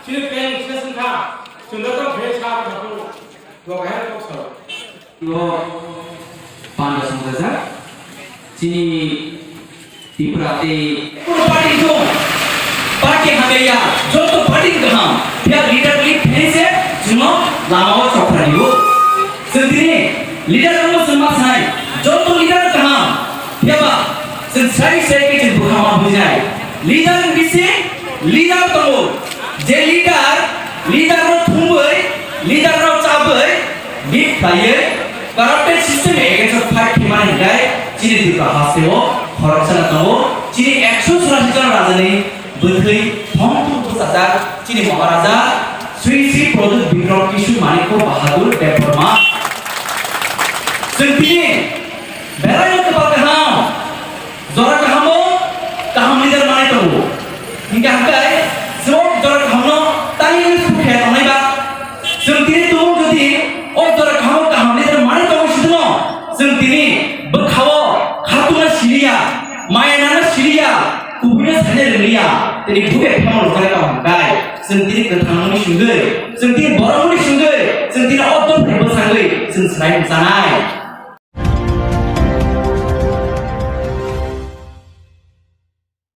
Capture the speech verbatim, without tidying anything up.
Chini peng session kha, chwng joto bhai sa kha tu, bo hai kok sa. Yo, panda song jajak. Chini Tripura tei party dong, party hamya, joto party kaham, phiya leader ni phaise chwngno lama o chokra rio. Chwng tini leader no chwng ma sai, joto leader kaham, phiya ba chwng sai sai ke chwng bwkha ma bujai. Leader ni bisi leader tongo, je leader, leader no thumbai, leader no chabai, bik khlaiwi, corrupted system against of fight khimani hinkhe chini Tripura hasteo khoroksa tongo, chini ekso churasi jon rajani bwthwi thongthung bwchajak chini Maharaja Sri Sri Pradyut Bikram Kishore Manikya Bahadur Debbarma. Chwng tini belai no kwbang kaham, jora kahamo kaham leader manai tongo. Hinkhe hakai chwng jora kahamno tangwi phukhe tongnai ba. Chwng tini tubu jodi o jora kahamo kaham leader manai tongo sitino, chwng tini bwkhao khatungna siliya, maya nangna siliya, kubuino saina rwliya, tini buke phano rwjak tong hakai. Chwng tini kwthangmani sungwi, chwng tini borokmani sungwi, chwng tini o dophani bwsangwi chwng swrai rwchanai.